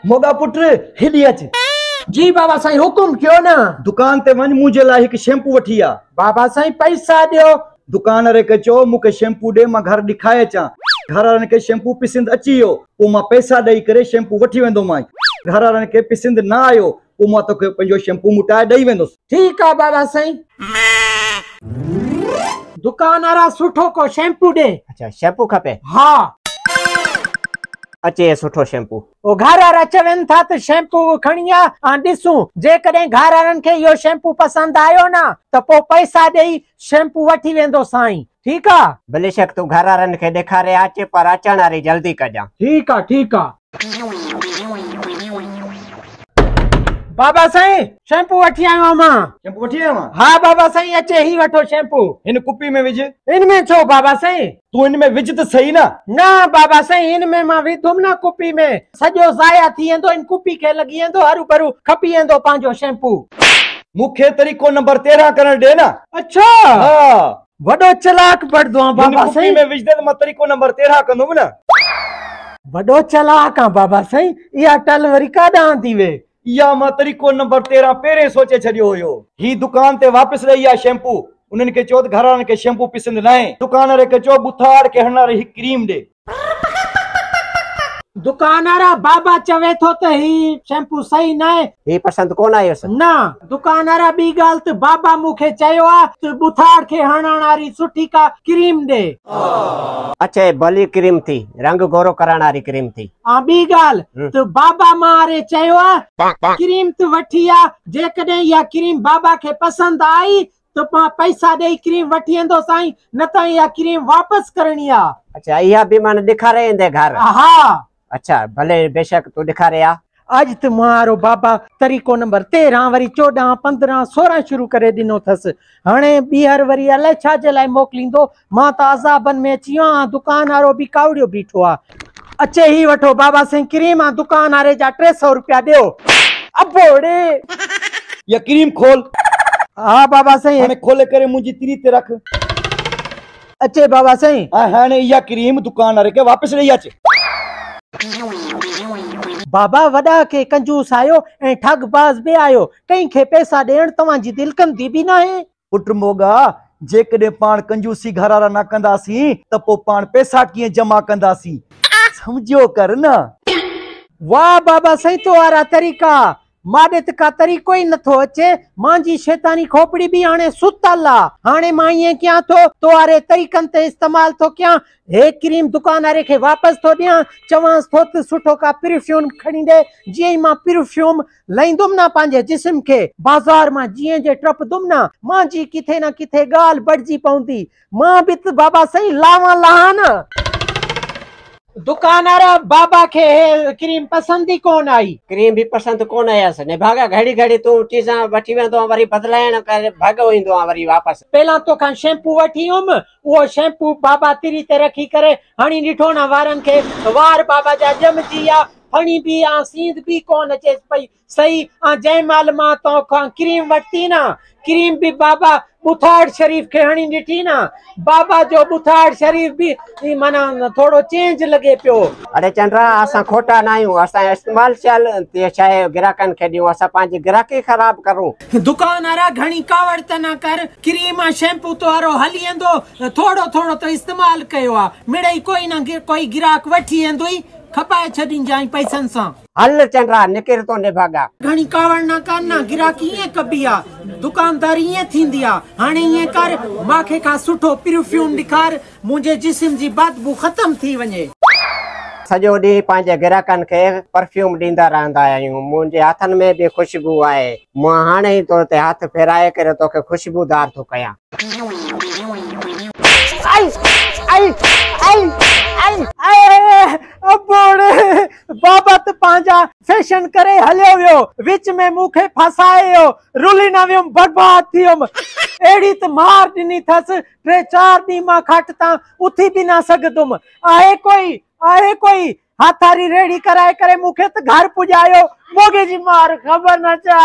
موڳا پٽ هيڏي اچ. جي بابا سائين حڪم ڪيو نه. دڪان تي وڃ منهنجي لاء هڪ شيمپو وٺي آ. بابا سائين پئسا ڏيو. دڪان واري کي چئو مون کي شيمپو ڏي مان گهر ڏکائي اچان. گهر وارن کي شيمپو پسند اچي ويو پوء مان پئسا ڏئي ڪري شيمپو وٺي ويندومانء. گهر وارن کي پسند نه آيو پوء مان توکي پنهنجو شيمپو موٽائي ڏئي ويندس. ٺيڪ آ بابا سائين. دڪان وارا سٺو ڪو شيمپو ڏي. اڇا شيمپو کپي؟ ها. اچي سٺو شيمپو. او گهر وارا چون ٿا ته شيمپو کڻي آ ۽ ڏسون جيڪڏهن گهر وارن کي اهو شيمپو پسند آيو نه ته پوء پئسا ڏئي شيمپو وٺي ويندو سائين. ٺيڪ آ؟ بليشڪ تون گهر وارن کي ڏيکاري اچ پر اچڻ واري جلدي ڪجان. ٺيڪ آ ٺيڪ آ. بابا سائين شيمپو وٺي آيو آهيان مان. شيمپو وٺي آيو آهين؟ ها بابا سائين اچي هي وٺو شيمپو. هن ڪپي ۾ وجهه. ان ۾ ڇو بابا سائين؟ تون ان ۾ وجهه ته سهي نه. نه بابا سائين ان ۾ مان وڌم نه ڪپي ۾ سڄو ضايع ٿي ويندو ان ڪپي کي لڳي ويندو هروڀرو کپي ويندو پنهنجو شيمپو. مون کي طريقو نمبر 13 ڪرڻ ڏي نه. اڇا. ها. وڏو چلاڪ بڻدو آن بابا سائين. هن ڪپي ۾ وجهندي ته مان طريقو نمبر 13 ڪندم نه. وڏو چلاڪ آن بابا سائين اها ٽل وري ڪاڏانهن آندي وي. اها مان طريقو نمبر 13 پهرين سوچي ڇڏيو هيو. هي دڪان تي واپس ڏئي آ شيمپو. انهن کي چئو ته گهر وارن کي شيمپو پسند ناهي. دڪان واري کي چئو ٻٿاڙ کي هڻڻ واري هڪ ڪريم ڏي. دڪان وارا بابا چوي ٿو ته هي شيمپو صحيح ناهي. هي پسند ڪونه آيس. نه دڪان وارا ٻي ڳالهه ته بابا مون کي چيو آ ته ٻٿاڙ کي هڻڻ واري سٺي ڪا ڪريم ڏي. اڇا هي ڀلي ڪريم ٿي رنگ گورو ڪرڻ واري ڪريم ٿي. ۽ ٻي ڳالهه ته بابا ماري چيو آ ڪريم ته وٺي آ جيڪڏهن اها ڪريم بابا کي پسند آئي ته مان پئسا ڏئي ڪريم وٺي ايندو سائين نه ته اها ڪريم واپس ڪرڻي آ. اڇا اها به معنيٰ ڏيکاري ايندي گهر. ها. اڇا ڀلي بيشڪ تون ڏيکاري آ. اڄ ته مهارو بابا طريقو نمبر 13 وري 14 15 16 شروع ڪري ڏنو اٿس. هاڻي ٻيهر وري الائي ڇا جي لاء موڪليندو. مان ته عذابن ۾ اچي ويو آهيان. دڪان وارو به ڪاوڙيو بيٺو آ. اچي هي وٺو بابا سائين ڪريم آ دڪان واري جا 300 روپيا ڏيو. ابو ڙي. اها ڪريم کول. ها بابا سائين. هاڻي کولي ڪري منهنجي تري تي رک. اچي بابا سائين. ۽ هاڻي اها ڪريم دڪان واري کي واپس ڏئي اچ. بابا وڏا ڪي ڪنجوس آهيو ۽ ٺڳ باز به آهيو. ڪنهن کي پئسا ڏيڻ توهان جي دل ڪندي به ناهي. پٽ موڳا، جيڪڏهن پاڻ ڪنجوسي گهر وارا نه ڪنداسين ته پوء پاڻ پئسا ڪيئن جمع ڪنداسين؟ سمجهيو ڪر نه. واهه بابا سائين تو وارا طريقا. ماڏي ته ڪا طريقو ئي نٿو اچي. مانجي شيطاني کوپڙي به هاڻي ستل آ. هاڻي مان ائين ڪيان ٿو، تو واري طريقن تي استعمال ٿو ڪيان. هي ڪريم دڪان واري کي واپس ٿو ڏيان. چوانس ٿو ته سٺو ڪا پرفيوم کڻي ڏي. جيئن ئي مان پرفيوم لائيندم نه پنهنجي جسم کي، بازار مان جيئن جي ٽپندم نه، مانجي ڪٿي نه ڪٿي ڳالهه بڙجي پوندي. مان به ته بابا سائين لاوان لهان نه. دڪان وارا بابا کي هي ڪريم پسند ئي ڪونه آئي. ڪريم به پسند ڪونه آيس. نڀاڳا گهڙي گهڙي تون چيزان وٺي ويندو آن وري بدلائڻ ڪري ڀڳو ايندو آن وري واپس. پهلان توکان شيمپو وٺي هيم اهو شيمپو بابا تري تي رکي ڪري هڻي ڏٺو نه وارن کي وار بابا جا ڄمجي ويا ڦڻي به آن سينڌ به ڪونه اچيس پئي. صحيح آ جنهن مهل مان تو کان ڪريم ورتي نه ڪريم به بابا ٻٿاڙ شريف کي هڻي ڏٺي نه بابا جو ٻٿاڙ شريف به معنيٰ ٿورو چينج لڳي پيو. اڙي چنڊا اسان کوٽا نه آهيون اسان استعمال ٿيل شيء گراهڪن کي ڏيون اسان پنهنجي گراهڪي خراب ڪرون. دڪان وارا گهڻي ڪاوڙ ته نه ڪر ڪريم ۽ شيمپو تو وارو هلي ويندو ٿورو ٿورو ته استعمال ڪيو آ مڙئي ڪوئي نه ڪوئي گراهڪ وٺي ويندو ئي کپائي ڇڏينجانء پئسن سان. هل چنڊا نڪر تون نڀاڳا. گهڻي ڪاوڙ نه ڪر نه گراهڪي ائين ڪبي آ دڪانداري ائين ٿيندي آ هاڻي ائين ڪر ماکي ڪا سٺو پرفيوم ڏيکار منهنجي جسم جي بدبو ختم ٿي وڃي. سڄو ڏينهن پنهنجي گراهڪن کي پرفيوم ڏيندا رهندا آهيون منهنجي هٿن ۾ به خوشبو آهي مان هاڻي ئي تو تي هٿ ڦيرائي ڪري توکي خوشبودار ٿو ڪيان. آئي آئي آئي آئي آئي ابوڙي بابا ته پنهنجا فيشن ڪري هليو ويو وچ ۾ مون کي ڦاسائي ويو رلي نه ويم برباد ٿي ويم اهڙي ته مار ڏني اٿس 3 4 ڏينهن مان کٽ تان اٿي به نه سگهندم آهي ڪوئي آهي ڪوئي هاٿاري ريڙهي ڪرائي ڪري مون کي ته گهر پڄايو موڳي جي مار خبر نه چا.